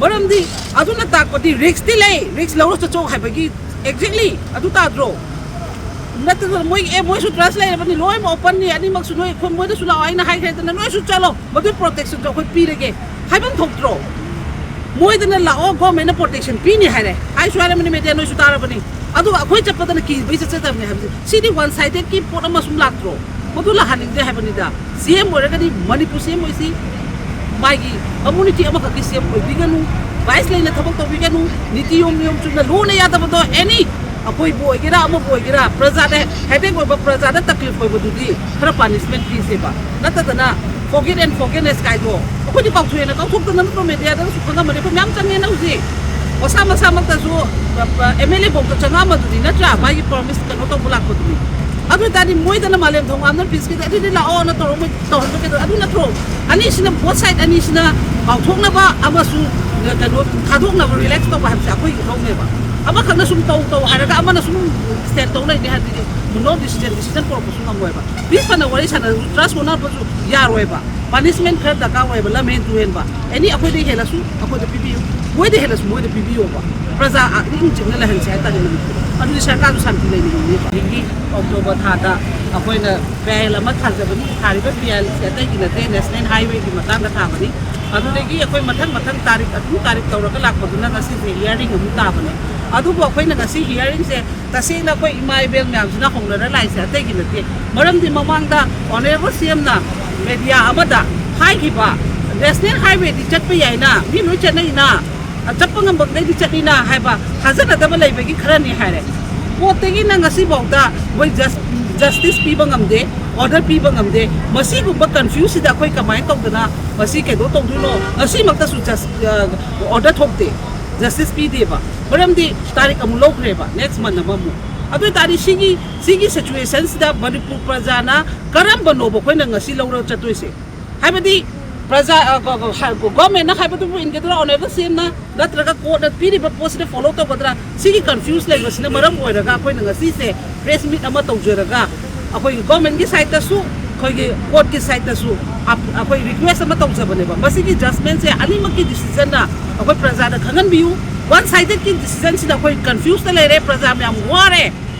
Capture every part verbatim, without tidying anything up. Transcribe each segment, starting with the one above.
ꯃꯔꯝꯗꯤ ꯑꯗꯨꯅ ꯇꯥꯛꯄꯗꯤ ꯔꯤꯛꯁꯇꯤ ꯂꯩ, ꯔꯤꯛꯁ ꯂꯧꯔ ꯆꯠꯆꯧ ꯍꯥꯏꯕꯒꯤ ꯑꯦꯛꯖꯦꯛꯂꯤ ꯑꯗꯨ ꯇꯥꯗ꯭ꯔꯣ? ꯅꯠꯇ꯭ꯔꯒ ꯃꯣꯏ ꯑꯦ ꯃꯣꯏꯁꯨ ꯇ꯭ꯔꯁ ꯂꯩꯔꯕꯅꯤ, ꯂꯣꯏꯅꯃꯛ ꯑꯣꯄꯟꯅꯤ, ꯑꯅꯤꯃꯛꯁꯨ ꯅꯣꯏ ꯑꯩꯈꯣꯏ ꯃꯣꯏꯗꯁꯨ ꯂꯥꯛꯑꯣ, ꯑꯩꯅ ꯍꯥꯏꯈ꯭ꯔꯦꯗꯅ ꯅꯣꯏꯁꯨ ꯆꯠꯂꯣ, ꯃꯗꯨꯒꯤ ꯄ꯭ꯔꯣꯇꯦꯛꯁꯟꯁꯨ ꯑꯩꯈꯣꯏ ꯄꯤꯔꯒꯦ ꯍꯥꯏꯐꯝ ꯊꯣꯛꯇ꯭ꯔꯣ? ꯃꯣꯏꯗꯅ ꯂꯥꯛꯑꯣ, ꯒꯣꯔꯃꯦꯟꯅ ꯄ꯭ꯔꯣꯇꯦꯛꯁꯟ ꯄꯤꯅꯤ ꯍꯥꯏꯔꯦ, ꯍꯥꯏꯁꯨ ꯍꯥꯏꯔꯝꯕꯅꯤ, ꯃꯦꯗꯤꯌꯥ ꯅꯣꯏꯁꯨ ꯇꯥꯔꯕꯅꯤ꯫ ꯑꯗꯨꯒ ꯑꯩꯈꯣꯏ ꯆꯠꯄꯗꯅ ꯀꯤꯕꯩ ꯆꯠꯆꯗꯕꯅꯤ ꯍꯥꯏꯕꯁꯦ, ꯁꯤꯗꯤ ꯋꯥꯟ ꯁꯥꯏꯗꯦꯠꯀꯤ ꯄꯣꯠ ꯑꯃ ꯁꯨꯝ ꯂꯥꯛꯇ꯭ꯔꯣ? ꯃꯗꯨ ꯂꯥꯛꯍꯟꯅꯤꯡꯗꯦ ꯍꯥꯏꯕꯅꯤꯗ꯫ ꯁꯤ ꯑꯦꯝ ꯑꯣꯏꯔꯒꯗꯤ ꯃꯅꯤꯄꯨꯔ ꯁꯤ ꯑꯦꯝ ꯑꯣꯏꯁꯤ, ꯃꯥꯒꯤ ꯀꯝꯃꯨꯅꯤꯇꯤ ꯑꯃꯈꯛꯀꯤ ꯁꯤ ꯑꯦꯝ ꯑꯣꯏꯕꯤꯒꯅꯨ, ꯚꯥꯏꯁ ꯂꯩꯅ ꯊꯕꯛ ꯇꯧꯕꯤꯒꯅꯨ, ꯅꯤꯇꯤ ꯌꯣꯝ ꯅꯤꯌꯣꯝ ꯆꯨꯝꯅ ꯂꯣꯟꯅ ꯌꯥꯗꯕꯗꯣ ꯑꯦꯅꯤ ꯑꯩꯈꯣꯏꯕꯨ ꯑꯣꯏꯒꯦꯔꯥ ꯑꯃꯕꯨ ꯑꯣꯏꯒꯦꯔꯥ ꯄ꯭ꯔꯖꯥꯗ ꯍꯦꯗꯦꯛ ꯑꯣꯏꯕ, ꯄ꯭ꯔꯖꯥꯗ ꯇꯛꯂꯤꯐ ꯑꯣꯏꯕꯗꯨꯗꯤ ꯈꯔ ꯄꯥꯅꯤꯁꯃꯦꯟ ꯄꯤꯁꯦꯕ, ꯅꯠꯇꯗꯅ forget and forgiveness ꯀꯥꯏꯗꯣ ꯑꯩꯈꯣꯏꯗꯤ ꯀꯥꯎꯊꯣꯛꯑꯦꯅ ꯀꯥꯎꯊꯣꯛꯇꯅ ꯅꯠꯇ꯭ꯔꯣ? ꯃꯦꯗꯤꯌꯥꯗꯁꯨ ꯈꯪꯉꯝꯃꯅꯤ, ꯑꯩꯈꯣꯏ ꯃꯌꯥꯝ ꯆꯪꯉꯦꯅ ꯍꯧꯖꯤꯛ ꯃꯁꯥ ꯃꯁꯥꯃꯛꯇꯁꯨ ꯑꯦꯝ ꯑꯦꯜ ꯑꯦ ꯐꯥꯎꯗ ꯆꯪꯉꯛꯑꯝꯃꯗꯨꯗꯤ ꯅꯠꯇ꯭ꯔꯥ? ꯃꯥꯒꯤ ꯄ꯭ꯔꯣꯃꯤꯁ ꯀꯩꯅꯣ ꯇꯧꯕ ꯂꯥꯛꯄꯗꯨꯗꯤ꯫ ꯑꯗꯨ ꯑꯣꯏꯇꯥꯔꯗꯤ ꯃꯣꯏꯗꯅ ꯃꯥꯂꯦꯝ ꯊꯣꯡꯉꯥꯝꯅ ꯄꯤꯁꯀꯤꯗ ꯑꯗꯨꯗꯤ ꯂꯥꯛꯑꯣꯅ ꯇꯧꯔꯝꯕ ꯇꯧꯍꯟꯕ ꯀꯩꯗꯧ? ꯑꯗꯨ ꯅꯠꯇ꯭ꯔꯣ? ꯑꯅꯤꯁꯤꯅ ꯕꯣꯠ ꯁꯥꯏꯠ ꯑꯅꯤꯁꯤꯅ ꯀꯥꯎꯊꯣꯛꯅꯕ ꯑꯃꯁꯨꯡ ꯀꯩꯅꯣ ꯊꯥꯗꯣꯛꯅꯕ, ꯔꯤꯂꯦꯛꯁ ꯇꯧꯕ ꯍꯥꯏꯕꯁꯦ ꯑꯩꯈꯣꯏꯒꯤ ꯏꯊꯧꯅꯦꯕ꯫ ꯑꯃꯈꯛꯅ ꯁꯨꯝ ꯇꯧ ꯇꯧ ꯍꯥꯏꯔꯒ ꯑꯃꯅ ꯁꯨꯝ ꯁ꯭ꯇꯦꯟ ꯇꯧ ꯂꯩꯅꯤ ꯍꯥꯏꯕꯗꯤ ꯅꯣ ꯗꯤꯁꯤꯖꯟ, ꯗꯤꯁꯤꯖꯟ ꯄꯨꯔꯛꯄꯁꯨ ꯉꯝꯃꯣꯏꯕ꯫ ꯄꯤꯁ ꯐꯅ ꯋꯥꯔꯤ ꯁꯥꯟꯅꯔꯁꯨ ꯇ꯭ꯔꯁ ꯍꯣꯠꯅꯕꯁꯨ ꯌꯥꯔꯣꯏꯕ꯫ ꯄꯥꯅꯤꯁꯃꯦꯟ ꯈꯔ ꯗꯔꯀꯥꯔ ꯑꯣꯏꯌꯦꯕ, ꯂꯝꯍꯦꯟ ꯇꯨꯍꯦꯟꯕ꯫ ꯑꯦꯅꯤ ꯑꯩꯈꯣꯏꯗ ꯍꯦꯜꯂꯁꯨ ꯑꯩꯈꯣꯏꯗ ꯄꯤꯕꯤꯌꯨ, ꯃꯣꯏꯗ ꯍꯦꯜꯂꯁꯨ ꯃꯣꯏꯗ ꯄꯤꯕꯤꯌꯣꯕ꯫ ꯄ꯭ꯔꯖꯥ ꯏꯪ ꯆꯤꯛꯅ ꯂꯩꯍꯟꯁꯦ ꯍꯥꯏꯇꯥꯔꯦ ꯃꯅꯤꯄꯨꯔꯗ꯫ ꯑꯗꯨꯗꯤ ꯁꯔꯀꯥꯔꯁꯨ ꯁꯥꯟꯇꯤ ꯂꯩꯅ ꯍꯤꯡꯅꯦꯕ꯫ ꯑꯗꯒꯤ ꯑꯣꯛꯇꯣꯕꯔ ꯊꯥꯗ ꯑꯩꯈꯣꯏꯅ ꯄꯤ ꯑꯥꯏ ꯑꯦꯜ ꯑꯃ ꯊꯥꯖꯕꯅꯤ꯫ ꯊꯥꯔꯤꯕ ꯄꯤ ꯑꯥꯏ ꯑꯦꯜꯁꯦ ꯑꯇꯩꯒꯤ ꯅꯠꯇꯦ, ꯅꯦꯁꯅꯦꯜ ꯍꯥꯏꯋꯦꯒꯤ ꯃꯇꯥꯡꯗ ꯊꯥꯕꯅꯤ꯫ ꯑꯗꯨꯗꯒꯤ ꯑꯩꯈꯣꯏ ꯃꯊꯪ ꯃꯊꯪ ꯇꯥꯔꯤꯛ, ꯑꯗꯨꯝ ꯇꯥꯔꯤꯛ ꯇꯧꯔꯒ ꯂꯥꯛꯄꯗꯨꯅ ꯉꯁꯤꯁꯦ ꯍꯤꯌꯥꯔꯤꯡ ꯑꯃꯨꯛ ꯇꯥꯕꯅꯦ꯫ ꯑꯗꯨꯕꯨ ꯑꯩꯈꯣꯏꯅ ꯉꯁꯤ ꯍꯤꯌꯥꯔꯤꯡꯁꯦ ꯇꯁꯦꯡꯅ ꯑꯩꯈꯣꯏ ꯏꯃꯥ ꯏꯕꯦꯜ ꯃꯌꯥꯝꯁꯤꯅ ꯍꯧꯅꯔ ꯂꯥꯛꯏꯁꯦ ꯑꯇꯩꯒꯤ ꯅꯠꯇꯦ꯫ ꯃꯔꯝꯗꯤ ꯃꯃꯥꯡꯗ ꯑꯣꯅꯔꯦꯕꯜ ꯁꯤ ꯑꯦꯝꯅ ꯃꯦꯗꯤꯌꯥ ꯑꯃꯗ ꯍꯥꯏꯈꯤꯕ, ꯅꯦꯁꯅꯦꯜ ꯍꯥꯏꯋꯦꯗꯤ ꯆꯠꯄ ꯌꯥꯏꯅ, ꯃꯤ ꯂꯣꯏ ꯆꯠꯅꯩꯅ, ꯆꯠꯄ ꯉꯝꯕꯈꯩꯗꯤ ꯆꯠꯂꯤꯅ ꯍꯥꯏꯕ ꯊꯥꯖꯅꯗꯕ ꯂꯩꯕꯒꯤ ꯈꯔꯅꯤ ꯍꯥꯏꯔꯦ꯫ ꯀꯣꯔꯠꯇꯒꯤꯅ ꯉꯁꯤꯐꯥꯎꯗ ꯃꯣꯏ ꯖꯁ-, ꯖꯁꯇꯤꯁ ꯄꯤꯕ ꯉꯝꯗꯦ, ꯑꯣꯔꯗꯔ ꯄꯤꯕ ꯉꯝꯗꯦ꯫ ꯃꯁꯤꯒꯨꯝꯕ ꯀꯟꯐ꯭ꯌꯨꯁꯁꯤꯗ ꯑꯩꯈꯣꯏ ꯀꯃꯥꯏꯅ ꯇꯧꯗꯅ ꯃꯁꯤ ꯀꯩꯅꯣ ꯇꯧꯗꯣꯏꯅꯣ? ꯉꯁꯤꯃꯛꯇꯁꯨ ꯖꯁ-, ꯑ, ꯑꯣꯔꯗꯔ ꯊꯣꯛꯇꯦ, ꯖꯁꯇꯤꯁ ꯄꯤꯗꯦꯕ꯫ ꯃꯔꯝꯗꯤ ꯇꯥꯔꯤꯛ ꯑꯃꯨꯛ ꯂꯧꯈ꯭ꯔꯦꯕ, ꯅꯦꯛꯁ ꯃꯟ ꯑꯃꯃꯨꯛ꯫ ꯑꯗꯨ ꯑꯣꯏ ꯇꯥꯔꯗꯤ ꯁꯤꯒꯤ, ꯁꯤꯒꯤ ꯁꯤꯆꯨꯋꯦꯁꯟꯁꯤꯗ ꯃꯅꯤꯄꯨꯔ ꯄ꯭ꯔꯖꯥꯅ ꯀꯔꯝꯕꯅꯣꯕ ꯑꯩꯈꯣꯏꯅ ꯉꯁꯤ ꯂꯧꯔꯒ ꯆꯠꯇꯣꯏꯁꯦ? ꯍꯥꯏꯕꯗꯤ ꯄ꯭ꯔꯖꯥ, ꯑ, ꯒ-, ꯒ-, ꯍꯥ-, ꯒꯣ-, ꯒꯣꯔꯃꯦꯟꯅ ꯍꯥꯏꯕꯗꯨꯕꯨ ꯏꯟꯒꯗ꯭ꯔꯥ, ꯑꯣꯅꯔꯦꯕꯜ ꯁꯤ ꯑꯦꯝꯅ, ꯅꯠꯇ꯭ꯔꯒ ꯀꯣꯔꯠꯅ ꯄꯤꯔꯤꯕ ꯄꯣꯠꯁꯤꯗ ꯐꯣꯂꯣ ꯇꯧꯒꯗ꯭ꯔꯥ? ꯁꯤꯒꯤ ꯀꯟꯐ꯭ꯌꯨꯁ ꯂꯩꯕꯁꯤꯅ ꯃꯔꯝ ꯑꯣꯏꯔꯒ ꯑꯩꯈꯣꯏꯅ ꯉꯁꯤꯁꯦ ꯄ꯭ꯔꯦꯁ ꯃꯤꯠ ꯑꯃ ꯇꯧꯖꯔꯒ ꯑꯩꯈꯣꯏꯒꯤ ꯒꯣꯔꯃꯦꯟꯒꯤ ꯁꯥꯏꯠꯇꯁꯨ ꯑꯩꯈꯣꯏꯒꯤ ꯀꯣꯔꯠꯀꯤ ꯁꯥꯏꯠꯇꯁꯨ ꯑꯩꯈꯣꯏ ꯔꯤꯀ꯭ꯋꯦꯁ ꯑꯃ ꯇꯧꯖꯕꯅꯦꯕ, ꯃꯁꯤꯒꯤ ꯖꯁꯃꯦꯟꯁꯦ ꯑꯅꯤꯃꯛꯀꯤ ꯗꯤꯁꯤꯖꯟꯅ ꯑꯩꯈꯣꯏ ꯄ꯭ꯔꯖꯥꯗ ꯈꯪꯍꯟꯕꯤꯌꯨ꯫ ꯋꯥꯟ ꯁꯥꯏꯗꯦꯠꯀꯤ ꯗꯤꯁꯤꯖꯟꯁꯤꯗ ꯑꯩꯈꯣꯏ ꯀꯟꯐ꯭ꯌꯨꯁꯇ ꯂꯩꯔꯦ, ꯄ꯭ꯔꯖꯥ ꯃꯌꯥꯝ ꯋꯥꯔꯦ꯫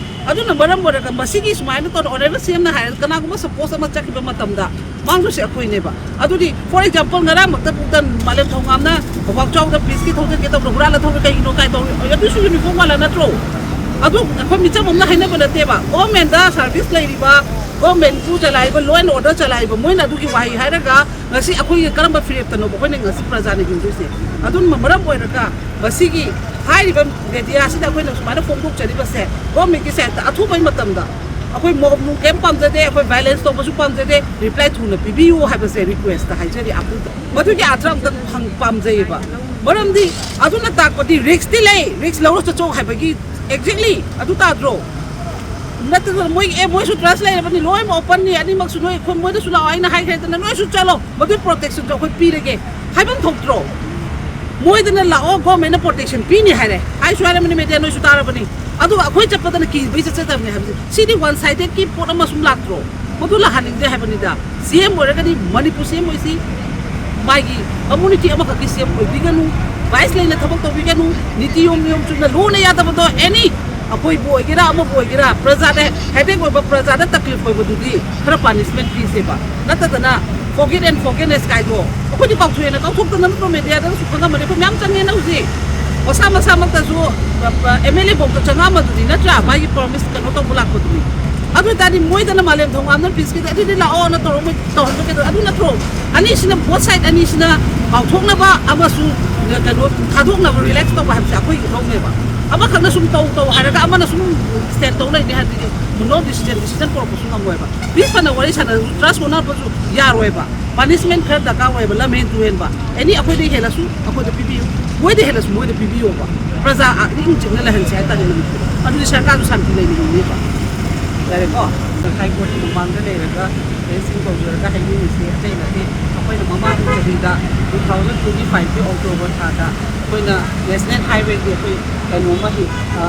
ꯑꯗꯨꯅ ꯃꯔꯝ ꯑꯣꯏꯔꯒ ꯃꯁꯤꯒꯤ ꯁꯨꯃꯥꯏꯅ ꯇꯧꯅ ꯑꯣꯅꯔꯦꯕꯜ ꯁꯤ ꯑꯦꯝꯅ ꯍꯥꯏꯔꯒ ꯀꯅꯥꯒꯨꯝꯕ ꯁꯄꯣꯁ ꯑꯃ ꯆꯠꯈꯤꯕ ꯃꯇꯝꯗ ꯃꯥꯡꯗꯣꯏꯁꯦ ꯑꯩꯈꯣꯏꯅꯦꯕ꯫ ꯑꯗꯨꯗꯤ, ꯐꯣꯔ ꯑꯦꯛꯖꯥꯝꯄꯜ, ꯉꯔꯥꯡꯃꯛꯇ ꯄꯨꯛꯇꯟ ꯃꯥꯂꯦꯝ ꯊꯧꯉꯥꯝꯅ ꯋꯥꯛꯆꯥꯎꯗ ꯄꯤꯁꯀꯤ ꯊꯧꯖꯒꯦ ꯇꯧꯕꯗ ꯍꯨꯔꯥꯜꯂ ꯊꯧꯔ ꯀꯩꯒꯤꯅꯣ ꯀꯥꯏ ꯇꯧꯔꯤ? ꯑꯗꯨꯁꯨ ꯌꯨꯅꯤꯐꯣꯔꯝ ꯃꯥꯜꯂ ꯅꯠꯇ꯭ꯔꯣ? ꯑꯗꯨ ꯑꯩꯈꯣꯏ ꯃꯤꯆꯝ ꯑꯃꯅ ꯍꯥꯏꯅꯕ ꯅꯠꯇꯦꯕ꯫ ꯒꯣꯔꯃꯦꯟꯗ ꯁꯥꯔꯚꯤꯁ ꯂꯩꯔꯤꯕ, ꯒꯣꯔꯃꯦꯟꯕꯨ ꯆꯂꯥꯏꯕ, ꯂꯣ ꯑꯦꯟ ꯑꯣꯔꯗꯔ ꯆꯂꯥꯏꯕ ꯃꯣꯏꯅ ꯑꯗꯨꯒꯤ ꯋꯥꯍꯩ ꯍꯥꯏꯔꯒ ꯉꯁꯤ ꯑꯩꯈꯣꯏꯒꯤ ꯀꯔꯝꯕ ꯐꯤꯔꯦꯞꯇꯅꯣꯕ ꯑꯩꯈꯣꯏꯅ ꯉꯁꯤ ꯄ꯭ꯔꯖꯥꯅ ꯍꯤꯡꯗꯣꯏꯁꯦ? ꯑꯗꯨꯅ ꯃꯔꯝ ꯑꯣꯏꯔꯒ ꯃꯁꯤꯒꯤ ꯍꯥꯏꯔꯤꯕ ꯃꯦꯗꯤꯌꯥꯁꯤꯗ ꯑꯩꯈꯣꯏꯅ ꯁꯨꯃꯥꯏꯅ ꯐꯣꯡꯗꯣꯛꯆꯔꯤꯕꯁꯦ ꯒꯣꯔꯃꯦꯟꯒꯤ ꯁꯥꯏꯠꯇ ꯑꯊꯨꯕꯩ ꯃꯇꯝꯗ ꯑꯩꯈꯣꯏ ꯃꯣꯕ ꯅꯨꯡ ꯀꯩꯝ ꯄꯥꯝꯖꯗꯦ, ꯑꯩꯈꯣꯏ ꯚꯥꯏꯂꯦꯟꯁ ꯇꯧꯕꯁꯨ ꯄꯥꯝꯖꯗꯦ, ꯔꯤꯄ꯭ꯂꯥꯏ ꯊꯨꯅ ꯄꯤꯕꯤꯌꯨ ꯍꯥꯏꯕꯁꯦ ꯔꯤꯀ꯭ꯋꯦꯁꯇ ꯍꯥꯏꯖꯔꯤ ꯑꯄꯨꯗ꯫ ꯃꯗꯨꯒꯤ ꯑꯥꯔꯊ ꯑꯝꯇꯪ ꯐꯪ-, ꯄꯥꯝꯖꯩꯌꯦꯕ꯫ ꯃꯔꯝꯗꯤ ꯑꯗꯨꯅ ꯇꯥꯛꯄꯗꯤ ꯔꯤꯛꯁꯇꯤ ꯂꯩ, ꯔꯤꯛꯁ ꯂꯧꯔ ꯆꯠꯆꯧ ꯍꯥꯏꯕꯒꯤ ꯑꯦꯛꯖꯦꯛꯂꯤ ꯑꯗꯨ ꯇꯥꯗ꯭ꯔꯣ? ꯅꯠꯇ꯭ꯔꯒ ꯃꯣꯏ, ꯑꯦ, ꯃꯣꯏꯁꯨ ꯇ꯭ꯔꯁ ꯂꯩꯔꯕꯅꯤ, ꯂꯣꯏꯅꯃꯛ ꯑꯣꯄꯟꯅꯤ, ꯑꯅꯤꯃꯛꯁꯨ ꯅꯣꯏ, ꯑꯩꯈꯣꯏ ꯃꯣꯏꯗꯁꯨ ꯂꯥꯛꯑꯣ, ꯑꯩꯅ ꯍꯥꯏꯈ꯭ꯔꯦꯗꯅ, ꯅꯣꯏꯁꯨ ꯆꯠꯂꯣ, ꯃꯗꯨꯒꯤ ꯄ꯭ꯔꯣꯇꯦꯛꯁꯟꯁꯨ ꯑꯩꯈꯣꯏ ꯄꯤꯔꯒꯦ ꯍꯥꯏꯐꯝ ꯊꯣꯛꯇ꯭ꯔꯣ? ꯃꯣꯏꯗꯅ ꯂꯥꯛꯑꯣ, ꯒꯣꯔꯃꯦꯟꯅ ꯄ꯭ꯔꯣꯇꯦꯛꯁꯟ ꯄꯤꯅꯤ ꯍꯥꯏꯔꯦ, ꯍꯥꯏꯁꯨ ꯍꯥꯏꯔꯕꯅꯤ, ꯃꯦꯗꯤꯌꯥ ꯅꯣꯏꯁꯨ ꯇꯥꯔꯕꯅꯤ꯫ ꯑꯗꯨꯒ ꯑꯩꯈꯣꯏ ꯆꯠꯄꯗꯅ ꯀꯤꯕꯩ ꯆꯠꯆꯗꯕꯅꯤ ꯍꯥꯏꯕꯁꯦ, ꯁꯤꯗꯤ ꯋꯥꯟ ꯁꯥꯏꯗꯦꯠꯀꯤ ꯄꯣꯠ ꯑꯃ ꯁꯨꯝ ꯂꯥꯛꯇ꯭ꯔꯣ? ꯃꯗꯨ ꯂꯥꯛꯍꯟꯅꯤꯡꯗꯦ ꯍꯥꯏꯕꯅꯤꯗ꯫ ꯁꯤ ꯑꯦꯝ ꯑꯣꯏꯔꯒꯗꯤ ꯃꯅꯤꯄꯨꯔ ꯁꯤ ꯑꯦꯝ ꯑꯣꯏꯁꯤ, ꯃꯥꯒꯤ ꯀꯝꯃꯨꯅꯤꯇꯤ ꯑꯃꯈꯛꯀꯤ ꯁꯤ ꯑꯦꯝ ꯑꯣꯏꯕꯤꯒꯅꯨ, ꯚꯥꯏꯁ ꯂꯩꯅ ꯊꯕꯛ ꯇꯧꯕꯤꯒꯅꯨ, ꯅꯤꯇꯤ ꯅꯤꯌꯣꯝ ꯅꯤꯌꯣꯝ ꯆꯨꯝꯅ ꯂꯨꯅ ꯌꯥꯗꯕꯗꯣ ꯑꯦꯅꯤ ꯑꯩꯈꯣꯏꯕꯨ ꯑꯣꯏꯒꯦꯔꯥ ꯑꯃꯕꯨ ꯑꯣꯏꯒꯦꯔꯥ, ꯄ꯭ꯔꯖꯥꯗ ꯍꯦꯗꯦꯛ ꯑꯣꯏꯕ, ꯄ꯭ꯔꯖꯥꯗ ꯇꯛꯂꯤꯐ ꯑꯣꯏꯕꯗꯨꯗꯤ ꯈꯔ ꯄꯥꯅꯤꯁꯃꯦꯟ ꯄꯤꯁꯦꯕ, ꯅꯠꯇꯗꯅ forget and forgiveness ꯀꯥꯏꯗꯣ ꯑꯩꯈꯣꯏꯗꯤ ꯀꯥꯎꯊꯣꯛꯑꯦꯅ, ꯀꯥꯎꯊꯣꯛꯇꯅ ꯅꯠꯇ꯭ꯔꯣ ꯃꯦꯗꯤꯌꯥꯗꯒꯁꯨ ꯈꯪꯉꯝꯃꯅꯤ, ꯑꯩꯈꯣꯏ ꯃꯌꯥꯝ ꯆꯪꯉꯦꯅ ꯍꯧꯖꯤꯛ꯫ ꯃꯁꯥ ꯃꯁꯥꯃꯛꯇꯁꯨ ꯑꯦꯝ ꯑꯦꯜ ꯑꯦ ꯐꯥꯎꯗ ꯆꯪꯉꯛꯑꯝꯕꯗꯨꯗꯤ ꯅꯠꯇ꯭ꯔꯥ, ꯃꯥꯒꯤ ꯄ꯭ꯔꯣꯃꯤꯁ ꯀꯩꯅꯣ ꯇꯧꯕ ꯂꯥꯛꯄꯗꯨꯗꯤ꯫ ꯑꯗꯨ ꯑꯣꯏꯇꯥꯔꯗꯤ ꯃꯣꯏꯗꯅ ꯃꯥꯂꯦꯝ ꯊꯧꯉꯥꯝꯅ ꯄꯤꯁꯀꯤꯗ ꯑꯗꯨꯗꯤ ꯂꯥꯛꯑꯣꯅ ꯇꯧꯔꯝꯕ, ꯇꯧꯍꯟꯕ ꯀꯩꯗꯧ? ꯑꯗꯨ ꯅꯠꯇ꯭ꯔꯣ? ꯑꯅꯤꯁꯤꯅ, ꯕꯣꯠ ꯁꯥꯏꯠ ꯑꯅꯤꯁꯤꯅ ꯀꯥꯎꯊꯣꯛꯅꯕ ꯑꯃꯁꯨꯡ ꯀꯩꯅꯣ ꯊꯥꯗꯣꯛꯅꯕ, ꯔꯤꯂꯦꯛꯁ ꯇꯧꯕ ꯍꯥꯏꯕꯁꯦ ꯑꯩꯈꯣꯏꯒꯤ ꯏꯊꯧꯅꯦꯕ꯫ ꯑꯃꯈꯛꯅ ꯁꯨꯝ ꯇꯧ ꯇꯧ ꯍꯥꯏꯔꯒ ꯑꯃꯅ ꯁꯨꯝ ꯁ꯭ꯇꯦꯟ ꯇꯧ ꯂꯩꯅꯤ ꯍꯥꯏꯔꯗꯤ ꯅꯣ ꯗꯤꯁꯤꯖꯟ, ꯗꯤꯁꯤꯖꯟ ꯄꯨꯔꯛꯄꯁꯨ ꯉꯝꯃꯣꯏꯕ꯫ ꯄ꯭ꯂꯤꯁ ꯐꯅ ꯋꯥꯔꯤ ꯁꯥꯟꯅꯔꯁꯨ, ꯇ꯭ꯔꯁ ꯑꯣꯟꯅꯕꯁꯨ ꯌꯥꯔꯣꯏꯕ꯫ ꯄꯥꯅꯤꯁꯃꯦꯟ ꯈꯔ ꯗꯔꯀꯥꯔ ꯑꯣꯏꯌꯦꯕ, ꯂꯝꯍꯦꯟ ꯇꯨꯍꯦꯟꯕ꯫ ꯑꯦꯅꯤ ꯑꯩꯈꯣꯏꯗꯒꯤ ꯍꯦꯜꯂꯁꯨ ꯑꯩꯈꯣꯏꯗ ꯄꯤꯕꯤꯌꯨ, ꯃꯣꯏꯗ ꯍꯦꯜꯂꯁꯨ ꯃꯣꯏꯗ ꯄꯤꯕꯤꯌꯣꯕ꯫ ꯄ꯭ꯔꯖꯥ ꯏꯪ ꯆꯤꯛꯅ ꯂꯩꯍꯟꯁꯦ ꯍꯥꯏꯇꯥꯔꯦ ꯃꯅꯤꯄꯨꯔꯗ꯫ ꯑꯗꯨꯗꯤ ꯁꯔꯀꯥꯔꯁꯨ ꯁꯥꯟꯇꯤ ꯂꯩꯅ ꯍꯤꯡꯅꯦꯕ꯫ ꯌꯥꯔꯦꯀꯣ? ꯍꯥꯏ ꯀꯣꯔꯠꯀꯤ ꯃꯃꯥꯡꯗ ꯂꯩꯔꯒ ꯐꯦꯟꯁꯤꯡ ꯇꯧꯖꯔꯒ ꯍꯥꯏꯅꯤꯡꯉꯤꯁꯤ ꯑꯇꯩ ꯅꯠꯇꯦ꯫ ꯑꯩꯈꯣꯏꯅ ꯃꯃꯥꯡ ꯆꯍꯤꯗ two thousand twenty five ꯀꯤ October ꯊꯥꯗ ꯑꯩꯈꯣꯏꯅ ꯅꯦꯁꯅꯦꯜ ꯍꯥꯏꯋꯦꯒꯤ ꯑꯩꯈꯣꯏ ꯀꯩꯅꯣꯝꯃ, ꯑ,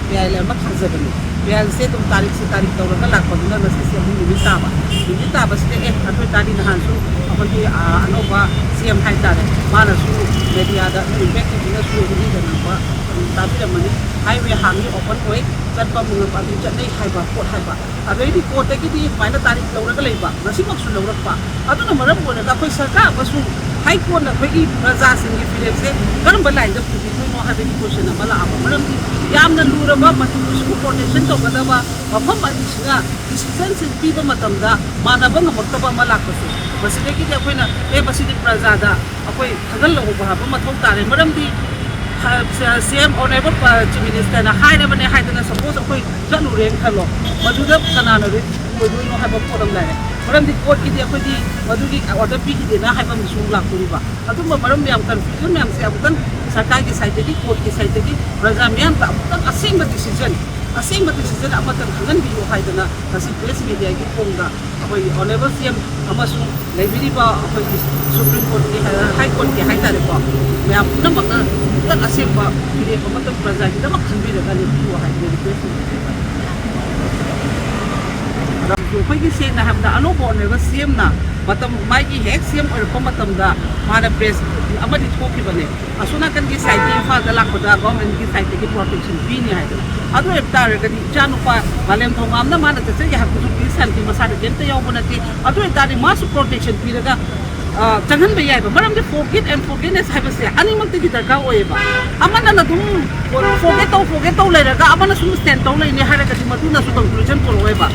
ꯄꯤ ꯑꯦꯜ ꯑꯃ ꯊꯥꯖꯕꯅꯤ꯫ ꯄꯤ ꯑꯦꯜꯁꯦ ꯑꯗꯨꯝ ꯇꯥꯔꯤꯛꯁꯦ ꯇꯥꯔꯤꯛ ꯇꯧꯔꯒ ꯂꯥꯛꯄꯗꯨꯅ ꯉꯁꯤꯁꯦ ꯑꯃꯨꯛ ꯅꯨꯃꯤꯠ ꯇꯥꯕ꯫ ꯅꯨꯃꯤꯠ ꯇꯥꯕꯁꯤꯗ ꯑꯦ ꯑꯗꯨ ꯑꯣꯏꯇꯥꯔꯗꯤ ꯅꯍꯥꯟꯁꯨ ꯑꯩꯈꯣꯏꯒꯤ ꯑꯅꯧꯕ ꯁꯤ ꯑꯦꯝ ꯍꯥꯏꯇꯥꯔꯦ, ꯃꯥꯅꯁꯨ ꯃꯦꯗꯤꯌꯥꯗ ꯏꯝꯄꯦꯛ ꯇꯤꯚꯤꯅꯁꯨ ꯃꯤꯗ ꯅꯪꯕ ꯇꯥꯕꯤꯔꯝꯃꯅꯤ꯫ ꯍꯥꯏꯋꯦ ꯍꯥꯡꯉꯤ, ꯑꯣꯄꯟ ꯑꯣꯏ, ꯆꯠꯄ ꯃꯨꯟꯅꯕ ꯑꯗꯨꯝ ꯆꯠꯅꯩ ꯍꯥꯏꯕ ꯄꯣꯠ ꯍꯥꯏꯕ꯫ ꯑꯗꯩꯗꯤ ꯀꯣꯔꯠꯇꯒꯤꯗꯤ ꯁꯨꯃꯥꯏꯅ ꯇꯥꯔꯤꯛ ꯂꯧꯔꯒ ꯂꯩꯕ, ꯉꯁꯤꯃꯛꯁꯨ ꯂꯧꯔꯛꯄ꯫ ꯑꯗꯨꯅ ꯃꯔꯝ ꯑꯣꯏꯔꯒ ꯑꯩꯈꯣꯏ ꯁꯔꯀꯥꯔ ꯑꯃꯁꯨꯡ ꯍꯥꯏ ꯀꯣꯔꯠꯅ ꯑꯩꯈꯣꯏꯒꯤ ꯄ꯭ꯔꯖꯥꯁꯤꯡꯒꯤ ꯐꯤꯔꯦꯞꯁꯦ ꯀꯔꯝꯕ ꯂꯥꯏꯟꯗ ꯄꯨꯕꯤꯗꯣꯏꯅꯣ ꯍꯥꯏꯕꯒꯤ ꯀꯣꯏꯁꯟ ꯑꯃ ꯂꯥꯛꯑꯕ ꯃꯔꯝꯗꯤ ꯌꯥꯝꯅ ꯂꯨꯔꯕ ꯃꯅꯤꯄꯨꯔꯁꯤꯕꯨ ꯄ꯭ꯔꯣꯇꯦꯛꯁꯟ ꯇꯧꯒꯗꯕ ꯃꯐꯝ ꯑꯅꯤꯁꯤꯅ ꯗꯤꯁꯤꯖꯟꯁꯤꯡ ꯄꯤꯕ ꯃꯇꯝꯗ ꯃꯥꯟꯅꯕ ꯉꯝꯃꯛꯇꯕ ꯑꯃ ꯂꯥꯛꯄꯁꯦ, ꯃꯁꯤꯗꯒꯤꯗꯤ ꯑꯩꯈꯣꯏꯅ ꯑꯦ ꯃꯁꯤꯗꯤ ꯄ꯭ꯔꯖꯥꯗ ꯑꯩꯈꯣꯏ ꯈꯪꯍꯜꯍꯧꯕ ꯍꯥꯏꯕ ꯃꯊꯧ ꯇꯥꯔꯦ꯫ ꯃꯔꯝꯗꯤ ꯁꯤ ꯑꯦꯝ ꯑꯣꯅꯔꯦꯕꯜ ꯆꯤꯐ ꯃꯤꯅꯤꯁꯇꯔꯅ ꯍꯥꯏꯔꯕꯅꯦ ꯍꯥꯏꯗꯅ ꯁꯄꯣꯁ ꯑꯩꯈꯣꯏ ꯆꯠꯂꯨꯔꯦꯅ ꯈꯜꯂꯣ, ꯃꯗꯨꯗ ꯀꯅꯥꯅ ꯔꯤꯛꯁ ꯑꯣꯏꯗꯣꯏꯅꯣ ꯍꯥꯏꯕ ꯄꯣꯠ ꯑꯃ ꯂꯩꯔꯦ꯫ ꯃꯔꯝꯗꯤ ꯀꯣꯔꯠꯀꯤꯗꯤ ꯑꯩꯈꯣꯏꯗꯤ ꯃꯗꯨꯒꯤ ꯑꯣꯔꯗꯔ ꯄꯤꯈꯤꯗꯦꯅ ꯍꯥꯏꯕ ꯑꯃꯁꯨ ꯂꯥꯛꯇꯣꯔꯤꯕ꯫ ꯑꯗꯨꯝꯕ ꯃꯔꯝ ꯃꯌꯥꯝ, ꯀꯟꯐ꯭ꯌꯨꯖꯟ ꯃꯌꯥꯝꯁꯦ ꯑꯃꯨꯛꯇꯪ ꯁꯔꯀꯥꯔꯒꯤ ꯁꯥꯏꯠꯇꯒꯤ, ꯀꯣꯔꯠꯀꯤ ꯁꯥꯏꯠꯇꯒꯤ ꯄ꯭ꯔꯖꯥ ꯃꯤꯌꯥꯝꯗ ꯑꯃꯨꯛꯇꯪ ꯑꯁꯦꯡꯕ ꯗꯤꯁꯤꯖꯟ, ꯑꯁꯦꯡꯕ ꯗꯤꯁꯤꯖꯟ ꯑꯃꯇꯪ ꯈꯪꯍꯟꯕꯤꯌꯨ ꯍꯥꯏꯗꯅ ꯉꯁꯤ ꯄ꯭ꯔꯦꯁ ꯃꯦꯗꯤꯌꯥꯒꯤ ꯐꯣꯡꯗ ꯑꯩꯈꯣꯏ ꯑꯣꯅꯔꯦꯕꯜ ꯁꯤ ꯑꯦꯝ ꯑꯃꯁꯨꯡ ꯂꯩꯕꯤꯔꯤꯕ ꯑꯩꯈꯣꯏꯒꯤ ꯁꯨꯄ꯭ꯔꯤꯝ ꯀꯣꯔꯠꯀꯤ ꯍꯥꯏ-, ꯍꯥꯏ ꯀꯣꯔꯠꯀꯤ ꯍꯥꯏꯇꯥꯔꯦꯀꯣ, ꯃꯌꯥꯝ ꯄꯨꯝꯅꯃꯛꯅ ꯑꯃꯨꯛꯇꯪ ꯑꯁꯦꯡꯕ ꯐꯤꯔꯦꯞ ꯑꯃꯇꯪ ꯄ꯭ꯔꯖꯥꯒꯤꯗꯃꯛ ꯈꯟꯕꯤꯔꯒ ꯂꯦꯞꯄꯤꯌꯨ ꯍꯥꯏꯗꯅ ꯔꯤꯀ꯭ꯋꯦꯁ ꯇꯧꯖꯔꯤ꯫ ꯑꯩꯈꯣꯏꯒꯤ ꯁꯦꯡꯅ ꯍꯥꯏꯕꯗ ꯑꯅꯧꯕ ꯑꯣꯏꯔꯤꯕ ꯁꯤ ꯑꯦꯝꯅ ꯃꯇꯝ, ꯃꯥꯒꯤ ꯍꯦꯛ ꯁꯤ ꯑꯦꯝ ꯑꯣꯏꯔꯛꯄ ꯃꯇꯝꯗ ꯃꯥꯅ ꯄ꯭ꯔꯦꯁ ꯑꯃꯗꯤ ꯊꯣꯛꯈꯤꯕꯅꯦ, ꯑꯁꯣꯝ ꯅꯥꯀꯟꯒꯤ ꯁꯥꯏꯠꯀꯤ ꯏꯝꯐꯥꯜꯗ ꯂꯥꯛꯄꯗ ꯒꯚꯔꯟꯃꯦꯟꯠꯀꯤ ꯁꯥꯏꯠꯇꯒꯤ ꯄ꯭ꯔꯣꯇꯦꯛꯁꯟ ꯄꯤꯅꯤ ꯍꯥꯏꯗꯅ꯫ ꯑꯗꯨ ꯑꯣꯏꯕ ꯇꯥꯔꯒꯗꯤ ꯏꯆꯥ ꯅꯨꯄꯥ ꯃꯥꯂꯦꯝ ꯊꯧꯉꯥꯝꯅ ꯃꯥꯅ ꯆꯠꯆꯒꯦ ꯍꯥꯏꯕꯗꯨꯁꯨ ꯄꯨꯂꯤꯁ ꯁꯥꯟꯇꯤ ꯃꯁꯥꯗ ꯀꯩꯝꯇ ꯌꯥꯎꯕ ꯅꯠꯇꯦ꯫ ꯑꯗꯨ ꯑꯣꯏꯕ ꯇꯥꯔꯗꯤ ꯃꯥꯁꯨ ꯄ꯭ꯔꯣꯇꯦꯛꯁꯟ ꯄꯤꯔꯒ ꯑ, ꯆꯪꯍꯟꯕ ꯌꯥꯏꯕ꯫ ꯃꯔꯝꯗꯤ ꯐꯣꯔꯒꯤꯠ ꯑꯦꯟ ꯐꯣꯔꯒꯤꯠꯅꯦꯁ ꯍꯥꯏꯕꯁꯦ ꯑꯅꯤꯃꯛꯇꯒꯤ ꯗꯔꯀꯥꯔ ꯑꯣꯏꯌꯦꯕ꯫ ꯑꯃꯅ ꯑꯗꯨꯝ ꯐꯣꯔꯒꯦꯠ ꯇꯧ, ꯐꯣꯔꯒꯦꯠ ꯇꯧ ꯂꯩꯔꯒ ꯑꯃꯅ ꯁꯨꯝ ꯁ꯭ꯇꯦꯟ ꯇꯧ ꯂꯩꯅꯤ ꯍꯥꯏꯔꯒꯗꯤ ꯃꯗꯨꯅꯁꯨ ꯀꯟꯀ꯭ꯂꯨꯖꯟ ꯄꯨꯔꯛꯑꯣꯏꯕ꯫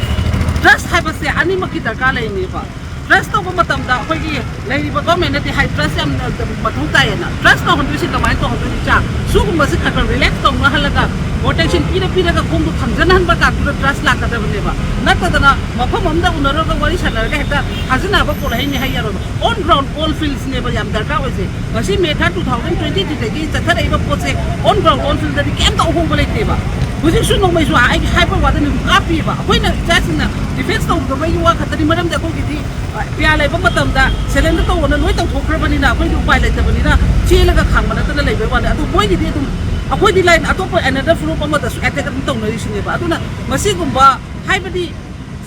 ꯇ꯭ꯔꯁ ꯍꯥꯏꯕꯁꯦ ꯑꯅꯤꯃꯛꯀꯤ ꯗꯔꯀꯥꯔ ꯂꯩꯅꯦꯕ꯫ ꯇ꯭ꯔꯁ ꯇꯧꯕ ꯃꯇꯝꯗ ꯑꯩꯈꯣꯏꯒꯤ ꯂꯩꯔꯤꯕ ꯒꯣꯔꯃꯦꯟꯅꯗꯤ ꯍꯥꯏ ꯇ꯭ꯔꯁ ꯌꯥꯝꯅ ꯃꯊꯧ ꯇꯥꯏꯌꯦꯅ꯫ ꯇ꯭ꯔꯁ ꯇꯧꯍꯟꯗꯣꯏꯁꯦ ꯀꯃꯥꯏꯅ ꯇꯧꯍꯟꯗꯣꯏꯅꯣ? ꯏꯆꯥ, ꯁꯤꯒꯨꯝꯕꯁꯦ ꯈꯔ ꯈꯔ ꯔꯤꯂꯦꯛꯁ ꯇꯧꯅꯍꯜꯂꯒ ꯄ꯭ꯔꯣꯇꯦꯛꯁꯟ ꯄꯤꯔ ꯄꯤꯔꯒ ꯈꯣꯡꯗꯣ ꯊꯝꯖꯅꯍꯟꯕ ꯀꯥꯟꯗꯨꯗ ꯇ꯭ꯔꯁ ꯂꯥꯛꯀꯗꯕꯅꯦꯕ꯫ ꯅꯠꯇꯗꯅ ꯃꯐꯝ ꯑꯃꯗ ꯎꯅꯔꯒ ꯋꯥꯔꯤ ꯁꯥꯟꯅꯔꯒ ꯍꯦꯛꯇ ꯊꯥꯖꯅꯕ ꯄꯣꯠ ꯍꯩꯅꯤ ꯍꯥꯏ ꯌꯥꯔꯣꯏꯕ꯫ On ground, on fieldsꯅꯦꯕ ꯌꯥꯝ ꯗꯔꯀꯥꯔ ꯑꯣꯏꯁꯦ꯫ ꯉꯁꯤ ꯃꯦ ꯊꯥꯔꯇꯤ, ꯇꯨ ꯊꯥꯎꯖꯟ ꯇ꯭ꯋꯦꯟꯇꯤ ꯊ꯭ꯔꯤꯗꯒꯤ ꯆꯠꯊꯔꯛꯏꯕ ꯄꯣꯠꯁꯦ on ground, on fieldꯗꯗꯤ ꯀꯩꯝꯇ ꯑꯍꯣꯡꯕ ꯂꯩꯇꯦꯕ꯫ ꯍꯧꯖꯤꯛꯁꯨ ꯅꯣꯡꯃꯩꯁꯨ ꯑꯩꯒꯤ ꯍꯥꯏꯕ ꯋꯥꯗꯅꯤ ꯑꯗꯨꯝ ꯀꯥꯞꯄꯤꯕ꯫ ꯑꯩꯈꯣꯏꯅ ꯏꯆꯥꯁꯤꯡꯅ ꯗꯤꯐꯦꯟꯁ ꯇꯧꯗꯕꯒꯤ ꯋꯥ ꯈꯛꯇꯅꯤ, ꯃꯔꯝꯗꯤ ꯑꯩꯈꯣꯏꯒꯤꯗꯤ, ꯑ, ꯄꯤꯌꯥ ꯂꯩꯕ ꯃꯇꯝꯗ ꯁꯦꯂꯦꯟꯗꯔ ꯇꯧꯑꯣꯅ ꯂꯣꯏ ꯇꯧꯊꯣꯛꯈ꯭ꯔꯕꯅꯤꯅ ꯑꯩꯈꯣꯏꯗꯤ ꯎꯄꯥꯏ ꯂꯩꯇꯕꯅꯤꯅ ꯆꯦꯜꯂꯒ ꯈꯥꯡꯕ ꯅꯠꯇꯅ ꯂꯩꯕꯩ ꯋꯥꯅꯤ꯫ ꯑꯗꯨ ꯃꯣꯏꯒꯤꯗꯤ ꯑꯗꯨꯝ ꯑꯩꯈꯣꯏꯗꯤ ꯂꯥꯏꯟ ꯑꯇꯣꯞꯄ another group ꯑꯃꯗꯁꯨ ꯑꯦꯇꯦꯛ ꯑꯗꯨꯝ ꯇꯧꯅꯔꯤꯁꯤꯅꯦꯕ꯫ ꯑꯗꯨꯅ ꯃꯁꯤꯒꯨꯝꯕ ꯍꯥꯏꯕꯗꯤ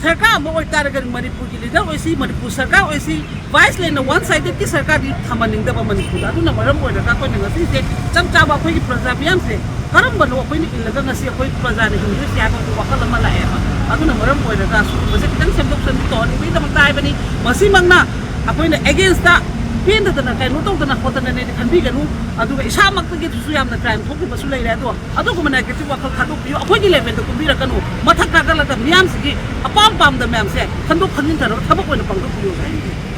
ꯁꯔꯀꯥꯔ ꯑꯃ ꯑꯣꯏꯇꯥꯔꯒꯗꯤ ꯃꯅꯤꯄꯨꯔꯒꯤ ꯂꯤꯗꯔ ꯑꯣꯏꯁꯤ, ꯃꯅꯤꯄꯨꯔ ꯁꯔꯀꯥꯔ ꯑꯣꯏꯁꯤ, ꯚꯥꯏꯁ ꯂꯩꯅ ꯋꯥꯟ ꯁꯥꯏꯗꯦꯠꯀꯤ ꯁꯔꯀꯥꯔꯗꯤ ꯊꯝꯍꯟꯅꯤꯡꯗꯕ ꯃꯅꯤꯄꯨꯔꯗ꯫ ꯑꯗꯨꯅ ꯃꯔꯝ ꯑꯣꯏꯔꯒ ꯑꯩꯈꯣꯏꯅ ꯉꯁꯤꯁꯦ ꯏꯆꯝ ꯆꯥꯕ ꯑꯩꯈꯣꯏꯒꯤ ꯄ꯭ꯔꯖꯥ ꯃꯤꯌꯥꯝꯁꯦ ꯀꯔꯝꯕꯅꯣ ꯑꯩꯈꯣꯏꯅ ꯏꯜꯂꯒ ꯉꯁꯤ ꯑꯩꯈꯣꯏ ꯄ꯭ꯔꯖꯥꯅ ꯍꯤꯡꯗꯣꯏꯁꯦ ꯍꯥꯏꯕꯒꯤ ꯋꯥꯈꯜ ꯑꯃ ꯂꯥꯛꯑꯦꯕ꯫ ꯑꯗꯨꯅ ꯃꯔꯝ ꯑꯣꯏꯔꯒ ꯁꯤꯒꯨꯝꯕꯁꯦ ꯈꯤꯇꯪ ꯁꯦꯝꯗꯣꯛ ꯁꯦꯝꯖꯤꯟ ꯇꯧꯍꯟꯅꯤꯡꯕꯒꯤꯗꯃꯛꯇ ꯍꯥꯏꯕꯅꯤ꯫ ꯃꯁꯤꯃꯛꯅ ꯑꯩꯈꯣꯏꯅ ꯑꯦꯒꯦꯟꯁꯇ ꯄꯦꯟꯗꯗꯅ ꯀꯩꯅꯣ ꯇꯧꯗꯅ ꯈꯣꯠꯇꯅꯅꯦꯗꯤ ꯈꯟꯕꯤꯒꯅꯨ꯫ ꯑꯗꯨꯒ ꯏꯁꯥꯃꯛꯇꯒꯤꯁꯨ ꯌꯥꯝꯅ ꯀ꯭ꯔꯥꯏꯝ ꯊꯣꯛꯈꯤꯕꯁꯨ ꯂꯩꯔꯦ꯫ ꯑꯗꯣ ꯑꯗꯨꯒꯨꯝꯕ ꯅꯦꯒꯦꯇꯤꯚ ꯋꯥꯈꯜ ꯊꯥꯗꯣꯛꯄꯤꯌꯨ, ꯑꯩꯈꯣꯏꯒꯤ ꯂꯦꯚꯦꯜꯗ ꯀꯨꯝꯕꯤꯔꯛꯀꯅꯨ꯫ ꯃꯊꯛ ꯀꯥꯈꯠꯂꯒ ꯃꯤꯌꯥꯝꯁꯤꯒꯤ ꯑꯄꯥꯝ ꯄꯥꯝꯗ ꯃꯌꯥꯝꯁꯦ ꯈꯟꯗꯣꯛ ꯈꯟꯖꯤꯟ ꯇꯧꯔꯒ ꯊꯕꯛ ꯑꯣꯏꯅ ꯄꯥꯡꯊꯣꯛꯄꯤꯌꯨ ꯍꯥꯏꯅꯤꯡꯉꯤ꯫